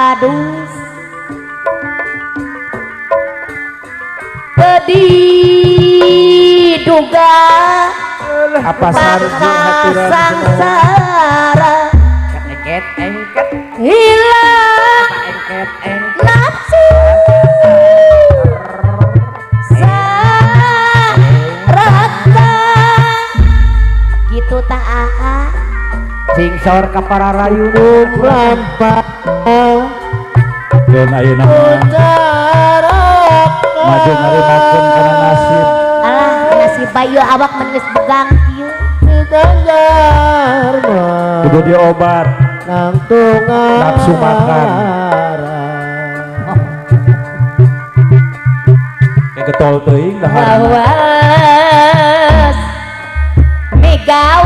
kadus teu diduga apa sarju haturan sangsara engket engket hilang engket engket nafsu sarata gitu ta aa singsor ka para rayu lampah dan ayeuna maju ngarimakeun kana nasib. Alah nasib bayu awak mah geus begang kieu. Kudu diobat nafsu makan. Kayak getol teuing dahar. Awas migawe